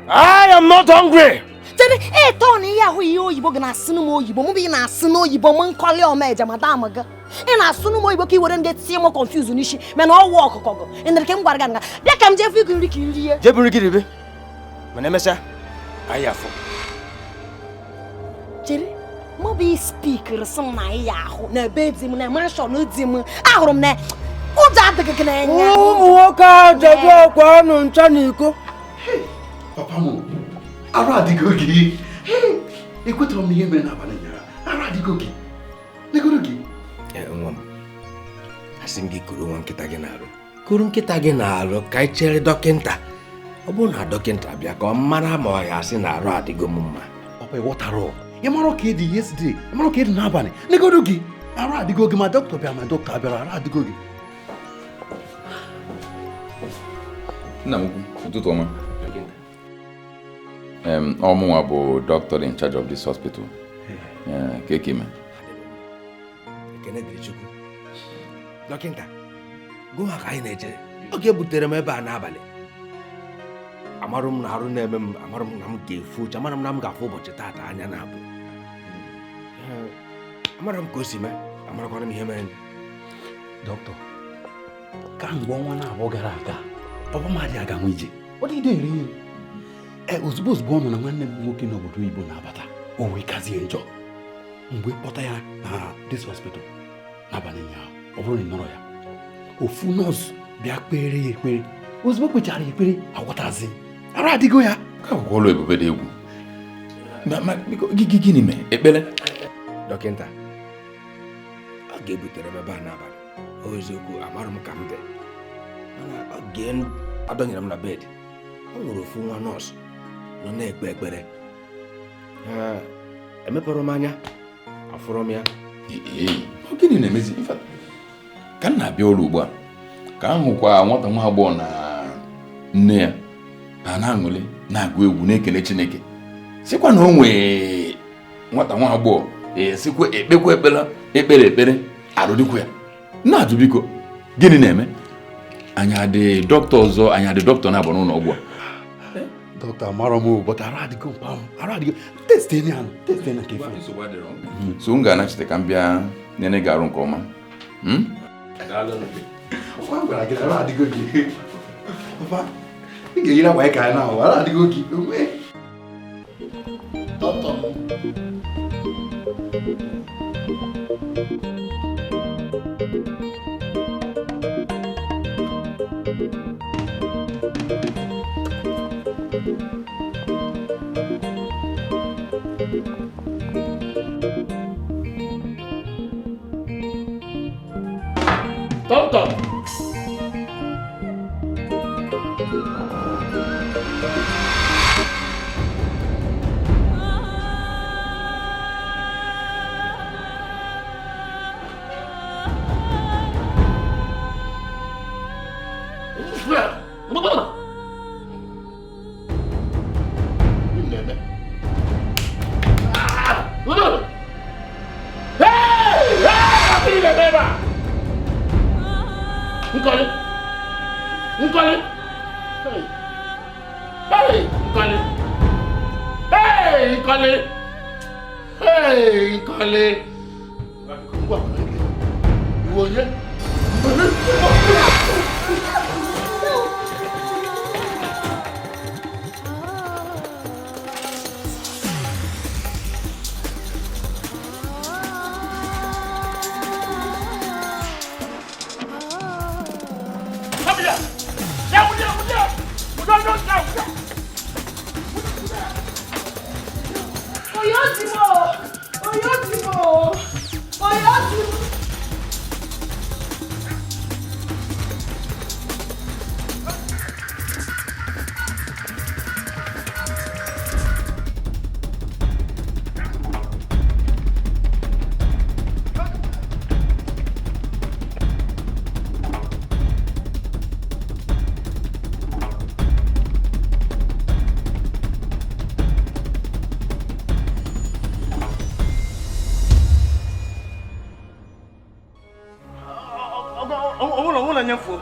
I am not hungry. Chere eto na ihe ahụ ihe oyibo gị na-asị m oyibo mụ bụ ị na-asị n'oyibo m Nkọlị ọmeje madam gị. Ị na-asụ n'ụmụ oyibo ka ị were ndị tinye m confuse n'isi mana ọwụ ọkụkọ gị. Ị nụrụ ka m gwara gị nga bịa ka m jee vu gị nri ka ị rie. Jee bụ nri gị ribe. Mana emesịa anyị afọ. Chere mụ bụ spikiri sị m na ihe ahụ na ebe di m na mansion di m ahụrụ m na ụjọ adịghị gị n'anya. Ụmụ nwoke ajọjụ ọkwa ọnụ ncha na iko. Papa m, arụ adịgo gị. Ekwetara m ihe mere n'abalị ụnyaahụ. Arụ adịgo gị. Negoro gị. Nwa m, asị m gị kuru nwa nkịta gị na-arụ. Kuru nkịta gị na-arụ ka ị chere dọkịnta. Ọ bụrụ na dọkịnta bịa ka ọ mara ma ọ ya asị na arụ adịgo m mma. Papa ị ghọtara. Ị mara ka ị dị yesterday, ị mara ka ị dị n'abalị. Negoro gị. Arụ adịgo gị ma dọkịta bịa ma dọkịta bịara arụ adịgo gị. Nna m ukwu, ụtụtụ ọma. Ọmụnwa bụ doctor in charge of this hospital. Ka eke ime. Ekene dịrị Chukwu. Dọkịnta, gụwa ka anyị na-eje. Oge butere m ebe a n'abalị. Amarụ m na arụ na-eme m, amarụ m na m ga-efu uche, amarụ m na m ga-afụ ụbọchị taata anya na-abụ. Amara m ka o si mee, amarakwana m ihe mere. Dọkịta, kamgbe ọnwa na-abụọ gara aga, papa m adịghị aga nwa ije. Ọ dịgide eri nri. Ozugbo ozugbo ọ nọ na nwanne m nwoke n'obodo oyibo na-abata, o wee kazie njọ. Mgbe kpọta ya na this hospital n'abalị ụnyaahụ, ọ bụrụ na ị nọrọ ya, ofu nọọsụ bịa kpere ya ekpere. Ozugbo kpechara ya ekpere, agwọtazi. Arụ adịgo ya. Ka akwụkwọ ụlọ ebube dị egwu. Gịnị mere? Ekpere? Dọkịnta, ọ ga-ebutere m ebe a n'abalị. Eziokwu, amarụ m ka m dị. Mana oge adọnyere m na bed, o nwere ofu nwa nọọsụ nọ na-ekpe ekpere. Emepere m anya, afụrọ m ya. Ee, ọ gịnị na-emezi? In fact, ka m na-abịa ụlọ ugbu a ka m hụkwa nwata nwa agbọghọ na nne ya na na-aṅụrị, na-agụ egwu, na-ekele Chineke, sịkwa na o nwee nwata nwa agbọghọ, ee, sịkwa ekpekwa ekpere, ekpere ekpere arụ dịkwa ya. Na-ajụ, biko, gịnị na-eme? Anyị adị dọkịta ọzọ? Anyị adị dọkịta na-abụ n'ụlọ ọgwụ a? Dọkịta, amarọ m o, but arụ adịgo mpa m, arụ adịgo. Test ya, test na nke ife. So m ga-anachite ka m bịa nene gị arụ nke ọma. Hmm? Ọkwa m gwara gị na arụ adịgo gị. Papa, ị ga-eyiri akwa ka anyị na-ahụ, arụ adịgo gị. Onwe. Dọkịta m. Dọkịta. Nkọli! Nkọli! Hey! Hey! Nkọli! Hey! Nkọli! Hey! Nkọli! Ngwa, iwe onye? Oyotimo! Oyotimo!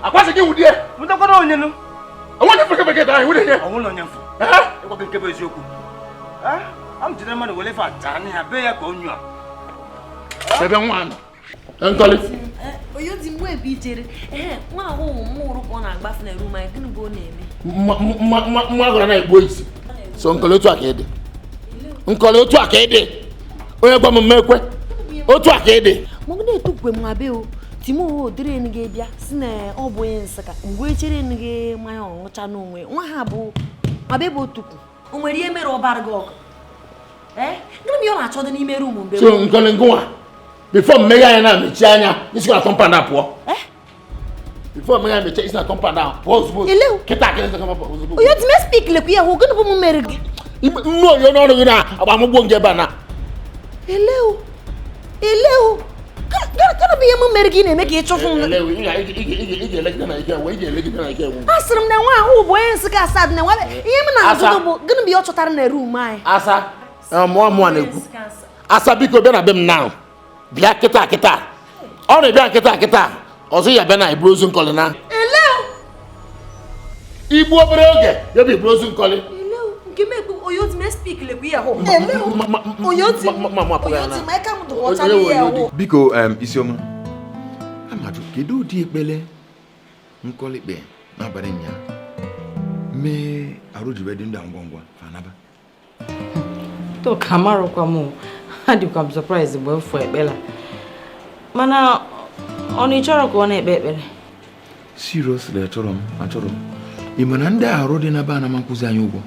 Akwasị gị wudie. Mụtakwara onye nụ. Onwe onye feke feke taa, wudie. Ọnwụ na onye mfu. Ịgwa gị nke bụ eziokwu. A m jide mmadụ were ife aja ya bee ya ka onyu a. Ebe nwa nọ. Nkọli. Oyo di mgbe ebe ijere, ee, nwa ahụ mụrụ ka ọ na-agbafe na room anyị, gịnị bụ ọ na-eme? Mma gwara na egbuo isi. So Nkọli, otu a ka ị dị. Nkọli, otu a ka ị dị. Onye gwa m mmekwe. Otu a ka ị dị. Ma ọ na-etukwe m abe o. Timo odere enu gị bịa si na ọ bụ onye Nsụka, mgbe echere enu gị mmanya ọṅụcha n'onwe nwa ha bụ abe bụ otukwu. O nwere ihe mere ọbara gị ọgụ? Ee, gịnị bụ ihe ọ na-achọdo n'ime room mgbe? So Nkọli, ngụnwa, before mmeghe anya na mechie anya, isi na compound a pụọ. Before mmeghe anya mechie, isi na compound a pụọ ozugbo. Elew. Kịta kịta kịta pụọ ozugbo. Oyo di me speak lekwa ya hụ, gịnị bụ m mere gị? Nnu oyo n'ọnụ gị na agbamụgwọ nje ebe a na. Elew. Elew. Gịnị bụ ihe m mere gị na-eme ka ị chụfụ m? Elew, ị ga-elegide na ike enwe, ị ga-elegide na ike enwe. A sịrị m na nwa ahụ bụ onye Nsụka asad na nwa ihe m na-ajụdụ bụ gịnị bụ ihe ọ chọtara na room anyị? Asa, mụọ mụọ na-ekwu. Asa, biko bịa na be m now. Bịa kịta kịta. Ọ na-ebịa kịta kịta. Ọzọ ya bịa na iburu ozu Nkọli na. Elew. Igbu obere oge, ya bụ iburu ozu Nkọli. Elew, nke m ekwu Oyo di me speak lekwa ya hụ. Elew. Oyo di. Oyo di ma aka m dụrụ ọcha n'ihe ahụ. Biko, Isioma, amajụ, kedu ụdị ekpele Nkọli kpe n'abalị ụnyaahụ mee arụ ji wee dị ndụ ngwa ngwa fanaba? Dọka, amarụkwa m, adịkwa m surprise mgbe m fụ ekpere. Mana ọ na ị chọrọ ka ọ na-ekpe ekpere? Seriously, achọrọ m, achọrọ m. Ị ma na ndị arụ dị na be a na nkwụzi anyị ụgwọ,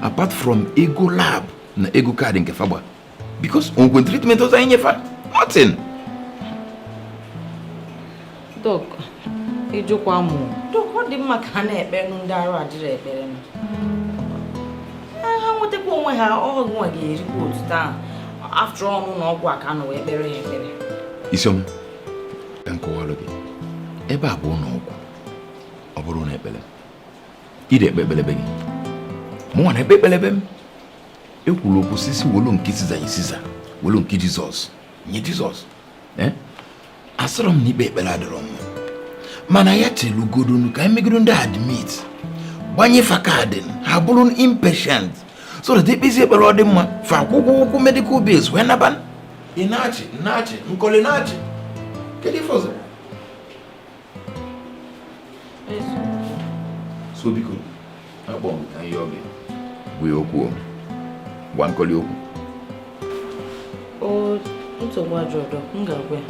apart from ego lab na ego kaadị nke fagba, because onwe treatment ọzọ anyị nyefa, nothing. Dọk, Ịjụkwa mụ. Dọk, ọ dị mma ka ha na-ekpere nụ ndị arụ adịrị ekpere nụ. Ha nwetakwa onwe ha, ọgwụ nwa ga-erikwa otuto ahụ. After all, na ọgwụ a ka nọ wee kpere ha ekpere. Isioma, ka m kọwalụ gị. Ebe a bụ ụlọ ọgwụ. Ọ bụrụ na ekpere. Ị na-ekpe ekpere be gị. Mụnwa na-ekpe ekpere be m. Ekwuru okwu sisi wolu nke Siza nye Siza, wolu nke Jizọs nye Jizọs. Asịrọ m na ikpe ekpere adịrọ mma. Mana ya chelugodonu ka anyị megodo ndị admit. Gbanye fa kaadị ha bụrụ impatient. So that ekpezi ekpere ọ dị mma fa akwụkwọ ụkwụ medical bills wee naba. Ị na-achị na-achị nkọli na-achị. Kedu ife ọzọ? So biko, akpọ m ka ihe ọ ga gwa ya okwu, gwa nkọli okwu. O nsogbu ajọ ọdọ, m ga-agwa ya.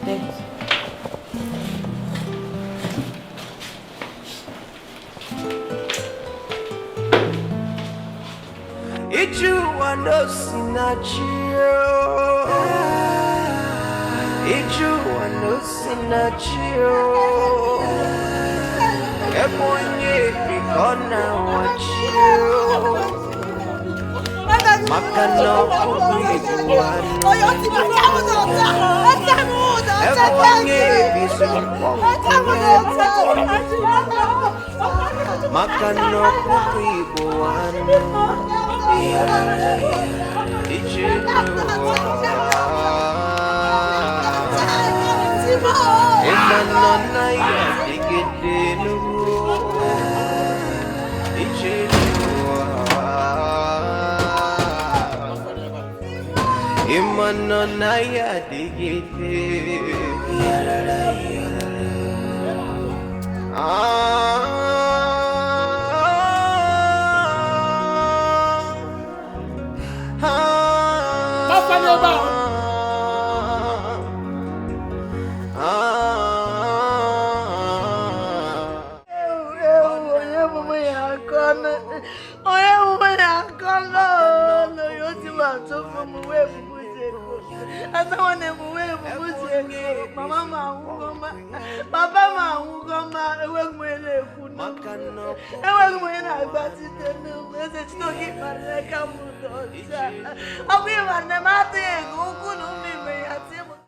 Thanks. Iju anosinachi Iju anosinachi Ebonye bikona wachi Makano Ebonye bisu Makano